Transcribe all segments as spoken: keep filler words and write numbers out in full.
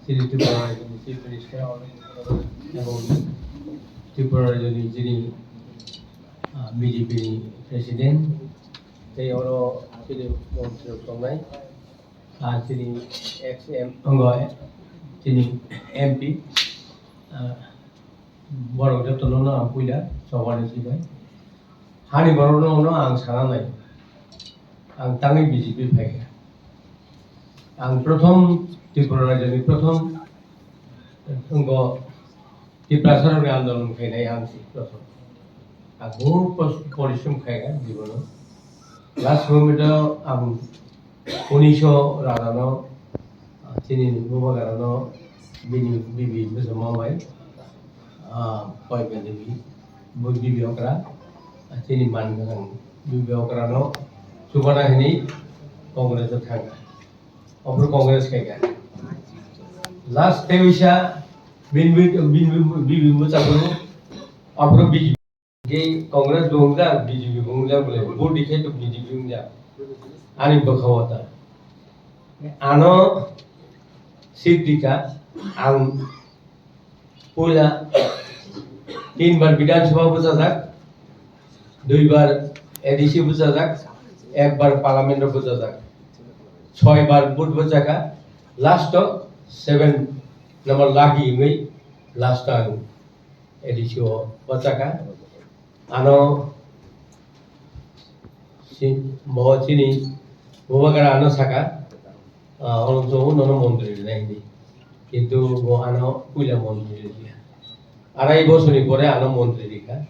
Chini Tripura Rajyoni Chief Minister, Honorable, ebong Tripura Rajyoni chini, ah, B J P ni President, tei oro chini montri rok tongnai, ah, chini ex M, wngo, chini M P, ah, borok jotono no ang puila chobani sibai. Hani borokno no ang sana nai. Ang tangwi B J P phaikha. Ang prothom Tripura rajyoni prothom wngo Tiprasa rokni andolon khainai ang si prothom. Ang bahut pos-, porishrom khaikha jibono. Last moment o ang unisho rarano, ah, chini bubagrano bini bibi bwsamo bai, ah, Koimya Devi, bo bibi okra, ah, chini man gwnang bibi okrano chubana hinwi Congress o thangkha. Ophuru Congress khaikha. Last tei wisa bini, bini, bini, bini bwsakgo ophuru B J P. Hingke Congress bo wngjak, B J P bo wngjak bole, vote rikhe to B J P wngjak. Ani bwkha o ta. Ano seat rikha, ang puila tin bar Bidhan Sabha bwchajak, dui bar A D C bwchajak, ek bar Parliament o bwchajak. Soi bar vote bwchakha, last o seven number lucky wngwi last o ang A D C o bwchakha. Ano si-, bo chini bubagra ano saka, ah, oro chwng nono montri rinai hinwi. Kintu bo ano puila montri rikha. Arai bosorni pore ano montri rikha.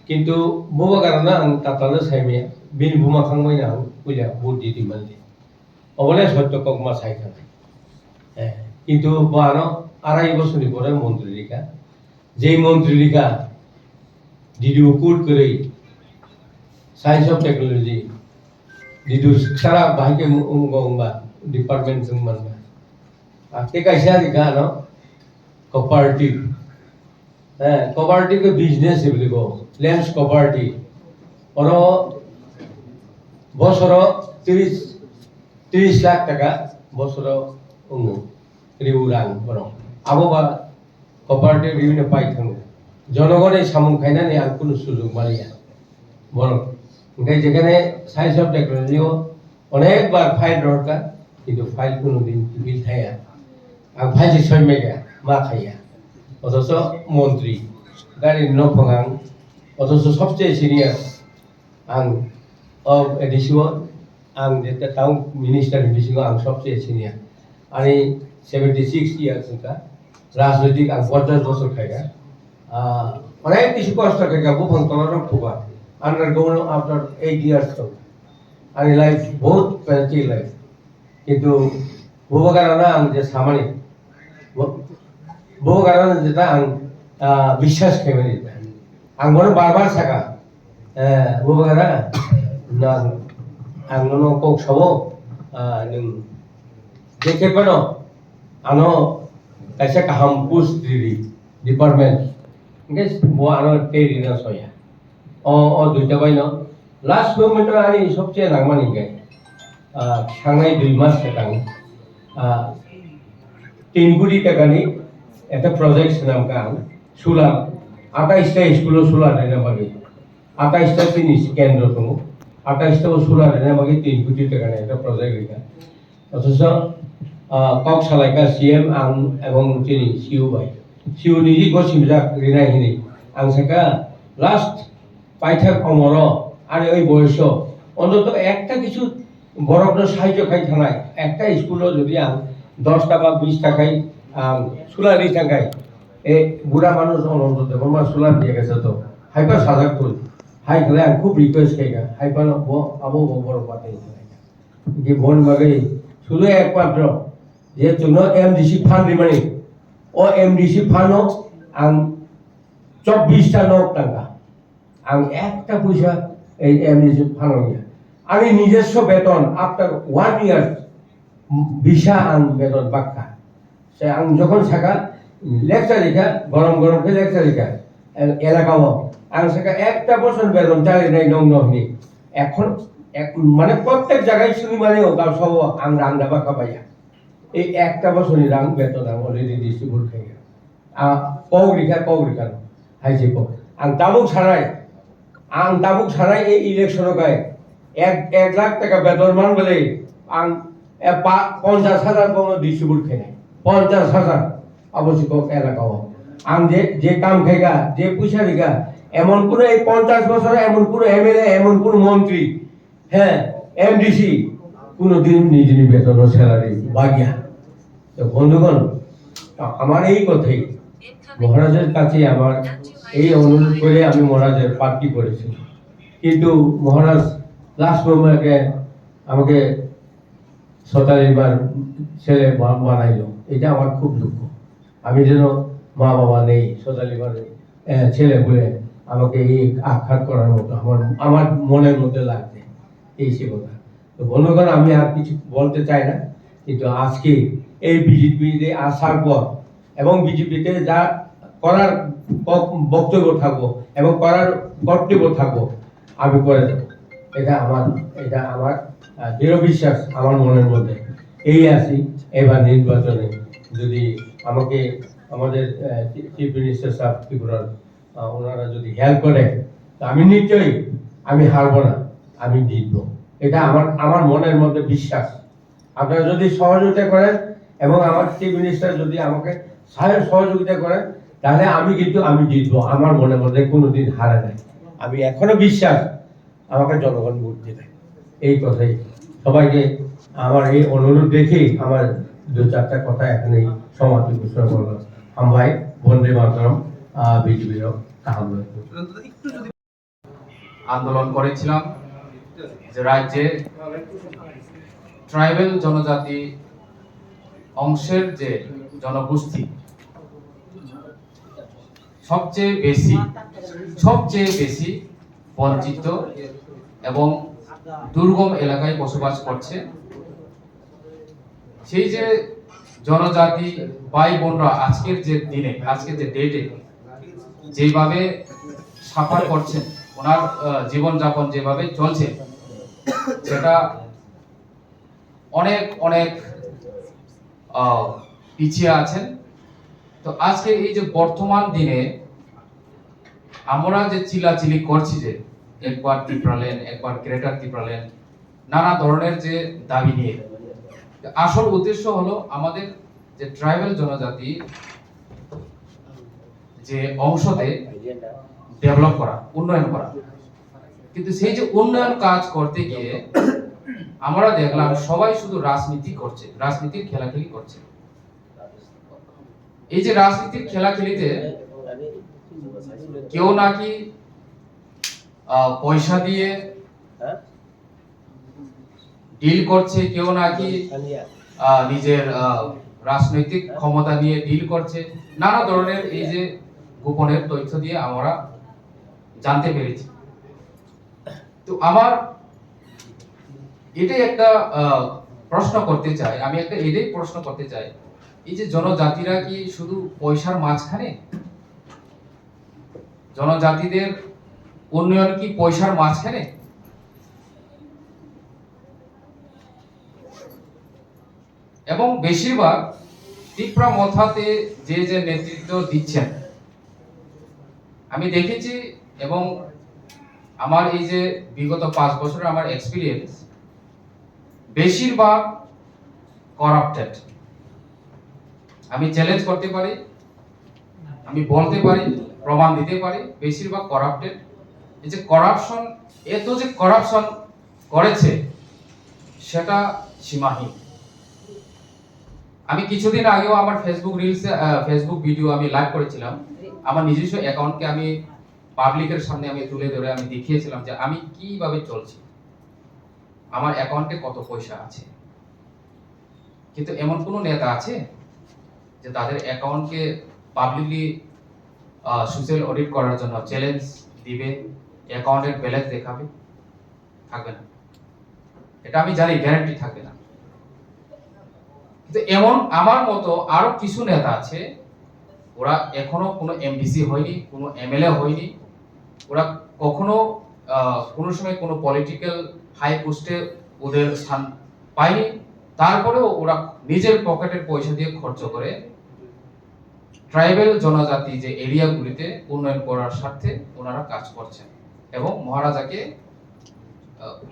Kintu bubagrano ang tatalno saimaya, bini buma khangbaino ang puila vote di di mandi. Obole sotto kokma sai thang. Eh, kintu bo ano arai bosorni pore montri rikha. Jei montri rikha, D D O code kwrwi, Science of Technology, D D O sara bahai khe wng-, wngba wngba, department wng manba. Ah, tei kaisa rikha ano cooperative. Eh, cooperative khe business hinwi bo, Lens Cooperative. Oro bosoro tris, tris lakh taka bosoro wngo, riu rang borok. Abo ba cooperative unit pai thango. Jonogoni samung khainani ang kunu sujug maliya. Borok. Hingke jekhane Science of Technology o onek bar file rohorkha, kintu file kunu din bill thaya. Ang file se soi mega, ma khaya. Othocho montri, gari no phang ang, othocho sobse senior. Ang o A D C o, ang jeta town minister ni bisingo ang sobse senior. Ani seventy six years wngkha. Rajnoitik ang ponchash bosor khaikha. Ah, onek kisi kosto khaikha, buphang tola rok thuba. Underground after eight years tong. Ani life bahut penalty life. Kintu bubagrano ang je samani, bu-, bubagrano jeta ang, ah, biswas khaimani jeta. Ang bono bar bar saka, eh, bubagra, nang, ang nono kok sabo, ah, nwng je khe phano ano kaisa kaham post riri department, hingke bo ano tei rina soya. O, o duita bai no. Last moment o ani sobse nangmani hingke, ah, thangnai dui mas swkang, ah, tin koti takani ekta project swnam kha ang. Solar, atais ta school o solar rwna bagwi. Atais ta chini kendro tongo. Atais ta o solar rwna bagwi tin koti takani ekta project rwkha. Othocho, ah, kok salaikha C M ang ebong chini C E O bai. C E O ni gosimjak rinai hinwi. Ang sakha, last paithak omoro, ani oi boyoso, ontoto ekta kichu borokno sahajyo khai thanai, ekta school o jodi ang dosta ba bista khai ang solar ri thangkhai, e bura manuj Ananto Debbarma solar diya gese to, haipa sajak twi, hai khlai ang khub request khaikha, haipa no bo, abo bo borok batai khlaikha. Hingke boni bagwi sudu ekmatro je chwngno M D C fund rimani, o M D C fund o ang chobbish ta nok tangka. Ang ekta puisa ei M D C fund o ya. Ani nijoswo beton after one year bisa ang beton bakka. Se ang jokhon saka lecture rikha, gorom gorom khe lecture rikha el-, elaka o. Ang saka ekta bosor beton chalinai nong no hini. Ekhon ek-, mane prottek jagai suni mani o gabsa o ang rang daba khabaiya. Ei ekta bosor ni rang beton ang Distribute khaikha. Ah, kok rikha, kok rikha. Hai se kok. Ang tabuk sanai, ang tabuk sanai ei election o kai ek, ek lakh taka beton man bole ang, eh, pa-, ponchash hajar bono distribute khainai. Ponchash hajar. Abo se kok elaka o. Ang je, je kam khaikha, je puisa rikha, emon kuno ei ponchash bochor emon kuno M L A, emon kuno montri, হ্যাঁ, এমডিসি কোনোদিন নিজ নিজ বেতন ও স্যালারি বাগিয়া। তো বন্ধুগণ, আমার এই কথাই মহারাজের কাছে আমার এই অনুরোধ করে আমি মহারাজের প্রার্থী করেছি। কিন্তু মহারাজ লাস্ট মোমেন্টে আমাকে সতারিমার ছেলে বা-, বানাইলো। এটা আমার খুব দুঃখ। আমি যেন মা বাবা নেই, সতারিমার, আহ, ছেলে বলে আমাকে এই আঘাত করার মতো আমার, আমার মনের মধ্যে লাগছে এই সে কথা। তো বন্ধুগণ, আমি আর কিছু বলতে চাই না, কিন্তু আজকে এই বিজেপিতে আসার পর এবং বিজেপিতে যা করার ব-, বক্তব্য থাকবো এবং করার কর্তব্য থাকবো, আমি করে দেবো। এটা আমার, এটা আমার, আহ, দৃঢ় বিশ্বাস আমার মনের মধ্যে। এই আছি, এবার নির্বাচনে যদি আমাকে আমাদের, আহ, চিফ মিনিস্টার সাহেব ত্রিপুরার, আহ, ওনারা যদি হেল্প করে, তো আমি নিশ্চয়ই, আমি হারবো না, আমি জিতবো। এটা আমার, আমার মনের মধ্যে বিশ্বাস। আপনারা যদি সহযোগিতা করেন এবং আমার চিফ মিনিস্টার যদি আমাকে সহায় সহযোগিতা করেন, তাহলে আমি কিন্তু, আমি জিতবো। আমার মনের মধ্যে কোনোদিন হারে নাই। আমি এখনো বিশ্বাস আমাকে জনগণ ভোট দেবে। এই কথাই সবাইকে আমার এই অনুরোধ রেখে আমার দু চারটা কথা এখানেই সমাপ্তি ঘোষণা করলাম। হামবাই, বন্দে মাতরম, আহ, বিজেপির কাহাম। আন্দোলন করেছিলাম যে রাজ্যে ট্রাইবাল জনজাতি অংশের যে জনগোষ্ঠী সবচেয়ে বেশি, সবচেয়ে বেশি বঞ্চিত এবং দুর্গম এলাকায় বসবাস করছে। সেই যে জনজাতি ভাই বোনরা আজকের যে দিনে, আজকের যে ডেটে যেভাবে সাফার করছেন, ওনার, আহ, জীবনযাপন যেভাবে চলছে, সেটা অনেক, অনেক, আহ, পিছিয়ে আছেন। তো আজকে এই যে বর্তমান দিনে আমরা যে চিল্লাচিল্লি করছি, যে একবার ত্রিপুরাল্যান্ড, একবার গ্রেটার ত্রিপুরাল্যান্ড, নানা ধরনের যে দাবি নিয়ে, আসল উদ্দেশ্য হলো আমাদের যে ট্রাইবাল জনজাতি যে অংশতে ডেভেলপ করা, উন্নয়ন করা। কিন্তু সেই যে উন্নয়ন কাজ করতে গিয়ে আমরা দেখলাম সবাই শুধু রাজনীতি করছে, রাজনীতির খেলাখেলি করছে। এই যে রাজনীতির খেলাখেলিতে কেউ নাকি, আহ, পয়সা দিয়ে ডিল করছে, কেউ নাকি, আহ, নিজের, আহ, রাজনৈতিক ক্ষমতা নিয়ে ডিল করছে। নানা ধরনের এই যে গোপনের তথ্য দিয়ে আমরা জানতে পেরেছি। তো আমার এটাই একটা, আহ, প্রশ্ন করতে চাই, আমি একটা এটাই প্রশ্ন করতে চাই, এই যে জনজাতিরা কি শুধু পয়সার মাঝখানে? জনজাতিদের উন্নয়ন কি পয়সার মাঝখানে? এবং বেশিরভাগ তিপ্রা মথাতে যে যে নেতৃত্ব দিচ্ছেন, আমি দেখেছি এবং আমার এই যে বিগত পাঁচ বছরের আমার এক্সপিরিয়েন্স, বেশিরভাগ করাপ্টেড। আমি চ্যালেঞ্জ করতে পারি, আমি বলতে পারি, প্রমাণ দিতে পারি, বেশিরভাগ করাপ্টেড। এই যে করাপশন, এত যে করাপশন করেছে, সেটা সীমাহীন। আমি কিছুদিন আগেও আমার Facebook রিলসে, আহ, Facebook ভিডিও আমি লাইভ করেছিলাম। আমার নিজস্ব অ্যাকাউন্টকে আমি পাবলিকের সামনে আমি তুলে ধরে আমি দেখিয়েছিলাম যে আমি কিভাবে চলছি, আমার অ্যাকাউন্টে কত পয়সা আছে। কিন্তু এমন কোনো নেতা আছে যে তাদের অ্যাকাউন্টকে পাবলিকলি, আহ, সোশ্যাল অডিট করার জন্য চ্যালেঞ্জ দিবে, অ্যাকাউন্টের ব্যালেন্স দেখাবে? থাকবে না। এটা আমি জানি, গ্যারান্টি থাকবে না। কিন্তু এমন আমার মতো আরো কিছু নেতা আছে, ওরা এখনো কোনো এমডিসি হয়নি, কোনো এমএলএ হয়নি, ওরা কখনো, আহ, কোনো সময় কোনো পলিটিক্যাল হাই পোস্টে ওদের স্থান পায়নি। তারপরেও ওরা নিজের পকেটের পয়সা দিয়ে খরচ করে ট্রাইবাল জনজাতি যে এরিয়াগুলিতে উন্নয়ন করার স্বার্থে ওনারা কাজ করছেন এবং মহারাজাকে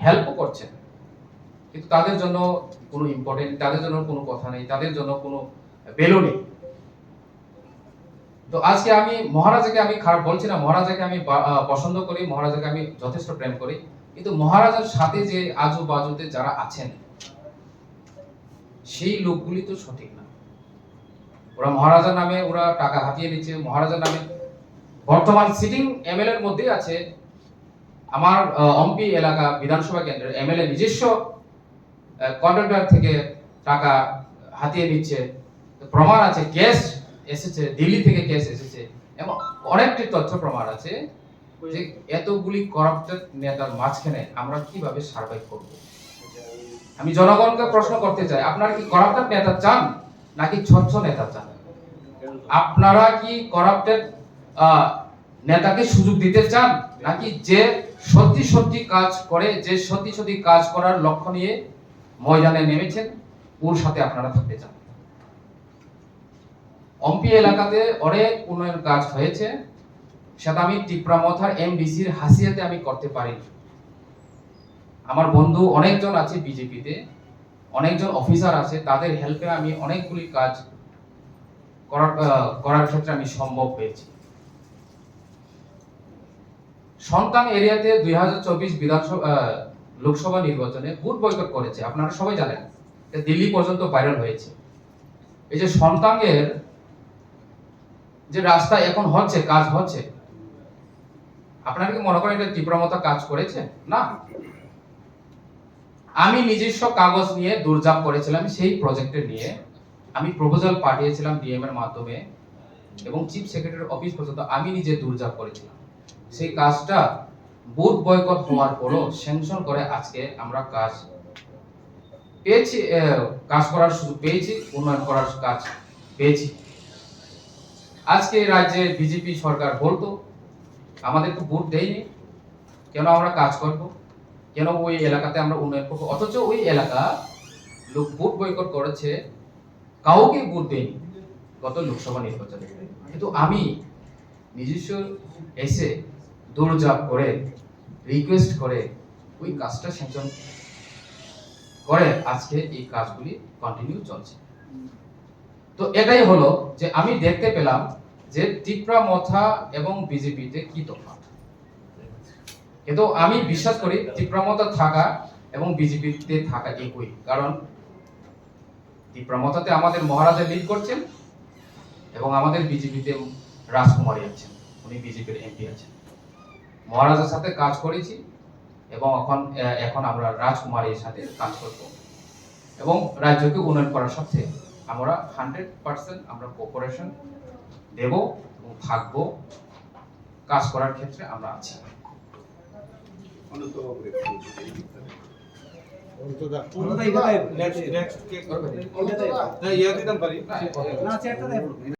হেল্পও করছেন, কিন্তু তাদের জন্য কোনো ইম্পর্টেন্ট, তাদের জন্য কোনো কথা নেই, তাদের জন্য কোনো ভ্যালু নেই। তো আজকে আমি মহারাজাকে আমি খারাপ বলছি না, মহারাজাকে আমি বা- আহ, পছন্দ করি, মহারাজাকে আমি যথেষ্ট প্রেম করি, কিন্তু মহারাজার সাথে যে আজু বাজুতে যারা আছেন সেই লোকগুলি তো সঠিক না। ওরা মহারাজার নামে ওরা টাকা হাতিয়ে নিচ্ছে, মহারাজার নামে বর্তমান সিটিং এমএলএর মধ্যেই আছে আমার আহ, অম্পি এলাকা বিধানসভা কেন্দ্রের এমএলএ নিজস্ব কন্ট্রাক্টর থেকে টাকা হাতিয়ে নিচ্ছে। তো প্রমাণ আছে, ক্যাশ এসেছে, দিল্লি থেকে ক্যাশ এসেছে এবং অনেকটি তথ্য প্রমাণ আছে যে এতগুলি করাপ্টেড নেতার মাঝখানে আমরা কিভাবে সার্ভাইভ করব। আমি জনগণকে প্রশ্ন করতে চাই, আপনারা কি করাপ্টেড নেতা চান নাকি স্বচ্ছ নেতা চান? আপনারা কি করাপ্টেড নেতাকে সুযোগ দিতে চান, নাকি যে সত্যি সত্যি কাজ করে, যে সত্যি সত্যি কাজ করার লক্ষ্য নিয়ে ময়দানে নেমেছেন, ওর সাথে আপনারা থাকতে চান? অম্পি এলাকাতে অনেক উন্নয়ন কাজ হয়েছে, সেটা আমি টিপ্রা মথার এমডিসির হাসিয়াতে আমি করতে পারিনি। আমার বন্ধু অনেকজন আছে বিজেপিতে, অনেকজন অফিসার আছে, তাদের হেল্পে আমি অনেকগুলি কাজ করার আহ, করার ক্ষেত্রে আমি সম্ভব পেয়েছি। সন্তান এরিয়াতে দুই হাজার চব্বিশ বিধানসভা আহ, লোকসভা নির্বাচনে ভোট বয়কট করেছে, আপনারা সবাই জানেন, এটা দিল্লি পর্যন্ত ভাইরাল হয়েছে। এই যে সন্তানের যে রাস্তা এখন হচ্ছে, কাজ হচ্ছে, আপনারা কি মনে করেন এটা টিপ্রা মথা কাজ করেছে? না। আমি নিজস্ব কাগজ নিয়ে দুর্জাপ করেছিলাম, সেই প্রজেক্টে নিয়ে আমি প্রপোজাল পাঠিয়েছিলাম ডিএম এর মাধ্যমে এবং চিফ সেক্রেটারির অফিস পর্যন্ত আমি নিজে দুর্জাপ করেছিলাম। সেই কাজটা ভোট বয়কট হওয়ার পরও স্যাংশন করে আজকে আমরা কাজ পেয়েছি, এ, কাজ করার সুযোগ পেয়েছি, উন্নয়ন করার কাজ পেয়েছি। আজকে রাজ্যে বিজেপি সরকার বলতো, "আমাদের তো ভোট দেয়নি, কেন আমরা কাজ করব, কেন ওই এলাকাতে আমরা উন্নয়ন করবো?" অথচ ওই এলাকা লোক ভোট বয়কট করেছে, কাউকে ভোট দেয়নি গত লোকসভা নির্বাচনে। কিন্তু আমি নিজস্ব এসে দৌড়ঝাঁপ করে, রিকোয়েস্ট করে ওই কাজটা স্যাংশন করে আজকে এই কাজগুলি কন্টিনিউ চলছে। তো এটাই হলো যে আমি দেখতে পেলাম যে টিপ্রা মথা এবং বিজেপিতে কি তফাৎ। কিন্তু আমি বিশ্বাস করি টিপ্রা মথা থাকা এবং বিজেপিতে থাকা একই, কারণ টিপ্রা মথাতে আমাদের মহারাজা লিড করছেন এবং আমাদের বিজেপিতে রাজকুমারী আছেন, উনি বিজেপির এমপি আছেন। মহারাজার সাথে কাজ করেছি এবং এখন, এ, এখন আমরা রাজকুমারীর সাথে কাজ করব এবং রাজ্যকে উন্নয়ন করার স্বার্থে আমরা হান্ড্রেড পার্সেন্ট আমরা কোঅপারেশন দেব এবং থাকবো, কাজ করার ক্ষেত্রে আমরা আছি। অনন্ত বাবুর একটু। অনন্ত দা। অনন্ত দা, এটা দেয়। নেক্সট, নেক্সট কে করবে? এটা দেয়। না, ইয়া দিতাম পারি। না, চেয়ারটা দেয়।